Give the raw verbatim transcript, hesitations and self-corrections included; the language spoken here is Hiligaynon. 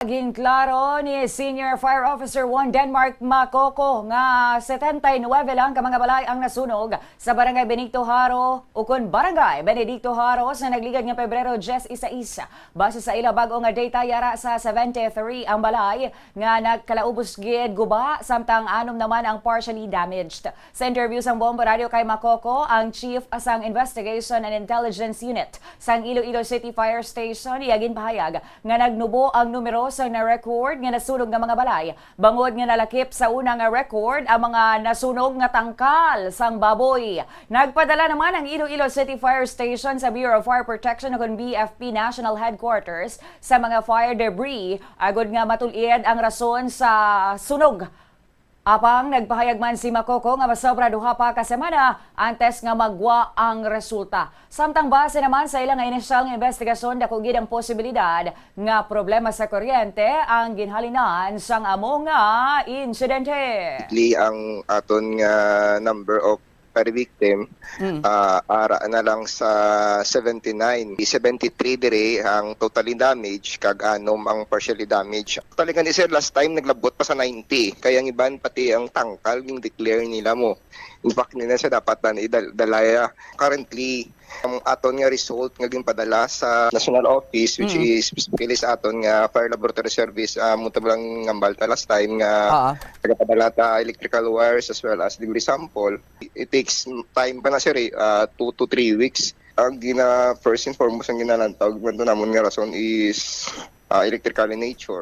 Ginklaro ni Senior Fire Officer one Denmark Makoko nga setenta y nuebe lang ka mga balay ang nasunog sa Barangay Benito Jaro, ukon Barangay Benedicto Jaro, sa nagligad nga Pebrero diyes y seis. Base sa ila bag-o nga data, yara sa seventy-three ang balay nga nagkalaubos gid guba, samtang anom naman ang partially damaged. Sa interview sang Bombo Radio kay Makoko, ang chief sang Investigation and Intelligence Unit sang Iloilo City Fire Station, iya ginpahayag nga nagnubo ang numero sang na-record nga nasunog nga mga balay, bangod nga nalakip sa una nga record ang mga nasunog nga tangkal sang baboy. Nagpadala naman ang Iloilo City Fire Station sa Bureau of Fire Protection, o kon B F P, National Headquarters sa mga fire debris, agod nga matul-id ang rason sa sunog. Apang nagpahayag man si Makoko nga masobra duha pa ka semana antes nga magwa ang resulta. Samtang base naman sa ila nga inisyal nga investigasyon, dako gid ang posibilidad nga problema sa kuryente ang ginhalinan sang amo nga insidente. Li ang aton nga number of per victim, Mm. ah, ara na lang sa seventy-nine. Seventy-three diri ang totally damage, kag anom ang partially damage. Actually gani, sir, last time naglabot pa sa ninety. Kaya ang iban, pati ang tangkal, ging declare nila mo. In fact, nila siya dapat na idal-, dalaya. Currently, ang aton nga result nga ginpadala sa national office, which Mm. is specifically sa aton nga fire laboratory service, ah, mo ta lang ngambal ta last time nga Ah. nagapadala ta electrical wires as well as debris sample. It takes time pa na, sir, eh, ah, two to three weeks. Ang gina, first and foremost, ang ginalantaw man to namon nga rason is, ah, electrical in nature.